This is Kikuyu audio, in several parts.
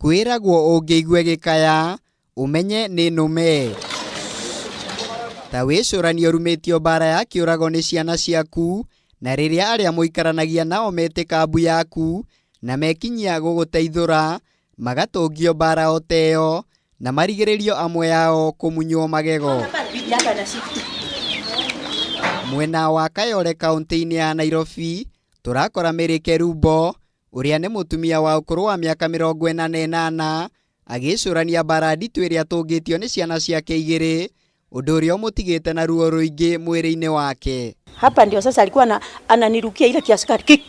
Kwĩragwo ũngĩigua ĩgĩkaya, ũmenye nĩ nũme. Ta wĩcũranie ũrumĩtio mbara ya kĩũrago nĩ ciana ciaku, na rĩrĩa arĩa mũikaranagia nao metĩka mbu yaku na mekinyia gũgũteithũra, magatũngio mbara o ta ĩyo na marigĩrĩrio amwe ao kũmunywo magego. Mwena wa Kayole kaũntĩ-inĩ ya Nairobi, tũrakora Mary Kerubo ũrĩa nĩ mũtumia wa ũkũrũ wa mĩaka 48, agĩĩcũrania mbaara nditũ ĩrĩa atũngĩtio nĩ ciana ciake igĩrĩ, ũndũ ũrĩa ũmũtigĩte na ruo rũingĩ mwĩrĩ-inĩ wake. Hapa ndio sasa alikuwa na, ananirukia ile kiaskari ki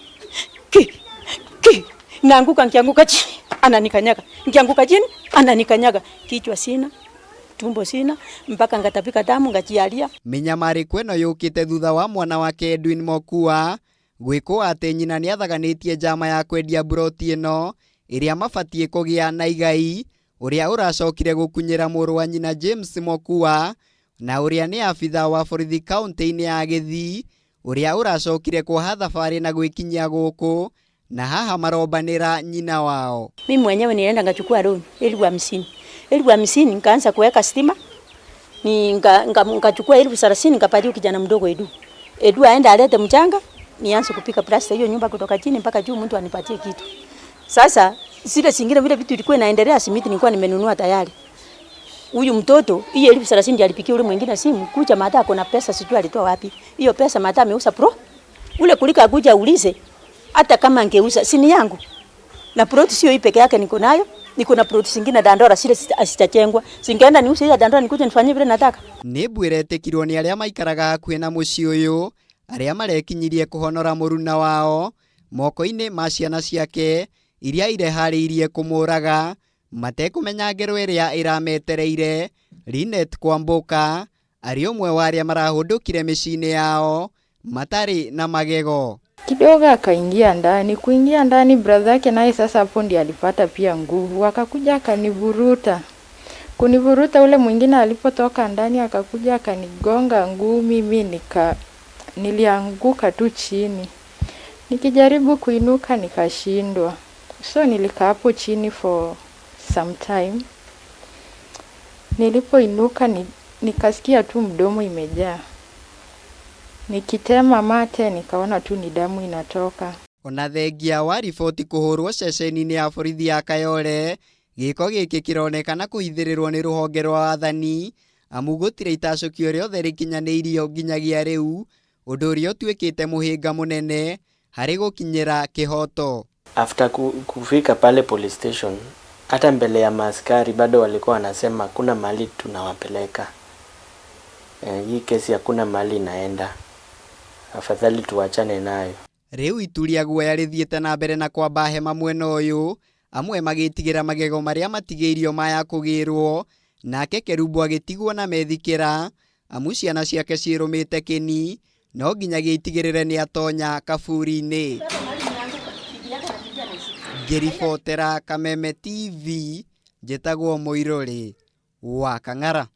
ki ki, naanguka, nikianguka chini ananikanyaga, nikianguka chini ananikanyaga, kichwa sina, tumbo sina, mpaka ngatapika damu ngajialia. Mĩnyamarĩko ĩno yũkĩte thutha wa mwana wake Edwin Mokua gwĩkwo atĩ nyina nĩathaganĩtie njama ya kwendia mburoti ĩno ĩrĩa mabatiĩ kũgĩa na igai, ũrĩa ũracokire gũkunyĩra mũrũ wa nyina James Mokua na ũrĩa nĩ abithaa wa borithi kaũntĩ-inĩ ya Gĩthii, ũrĩa ũracokire kuoha thabarĩ na gwĩkinyia gũkũ na haha marombanĩra nyina wao. Mimi mwenyewe nilienda ngachukua loan 50,000, 50,000 nikaanza kuweka stima ni ngachukua 30,000 nikapatia kijana mdogo Edu. Edu aenda alete mchanga nianze kupika plasta hiyo nyumba kutoka chini mpaka juu, mtu anipatie kitu. Sasa zile zingine vile vitu ilikuwa inaendelea, simiti nilikuwa nimenunua tayari. Huyu mtoto hiyo 30,000 ndiye alipikia ule mwingine simu kuja mata kuna pesa sijui alitoa wapi. Hiyo pesa mata ameuza pro. Ule kulika akuja ulize hata kama angeuza si ni yangu. Na plot sio hii peke yake niko nayo. Niko na plot zingine Dandora zile hazijajengwa. Singeenda niuze hiyo Dandora nikuje nifanyie vile nataka. Nĩ mbu ĩretĩkirwo nĩ arĩa maikaraga hakuhĩ na mũciĩ ũyũ, arĩa marekinyirie kũhonora mũruna wao moko-inĩ ma ciana ciake iria ireharĩirie kũmũraga matekũmenya ngero ĩrĩa ĩrametereire. Linet Kwamboka arĩ ũmwe wa arĩa marahũndũkire mĩciĩ-inĩ yao matarĩ na magego. Kidogo akaingia ndani, kuingia ndani brother yake naye sasa hapo ndiye alipata pia nguvu, akakuja akanivuruta. Kunivuruta ule mwingine alipotoka ndani akakuja akanigonga ngumi, mi nilianguka tu chini. Nikijaribu kuinuka nikashindwa. So nilikaa hapo chini for some time. Nilipoinuka nikasikia tu mdomo imejaa. Nikitema mate nikaona tu ni damu inatoka. Ona thengia wa riboti kũhũrwo ceceni-inĩ ya borithi ya Kayole, gĩko gĩkĩ kĩronekana kũhithĩrĩrwo nĩ rũhonge rwa wathani, amu gũtirĩ itacũkio rĩothe rĩkinyanĩirio nginyagia rĩu, ũndũ ũrĩa ũtuĩkĩte mũhĩnga mũnene harĩ gũkinyĩra kĩhoto. After kufika pale police station, hata mbele ya maaskari bado walikuwa wanasema hakuna mahali tunawapeleka. Hii kesi hakuna mahali inaenda, afadhali tuachane nayo. Rĩu ituria guoya rĩthiĩte na mbere na kwamba hema mwena ũyũ, amwe magĩtigĩra magego marĩa matigĩirio maya kũgĩrwo, nake Kerubo agĩtigwo na methikĩra, amu ciana ciake ciĩrũmĩte kĩni, no nginyagia itigĩrĩre nĩ atonya kaburi-inĩ. Ngĩribotera Kameme TV, njĩtagwo Mũirũrĩ wa Kang'ara.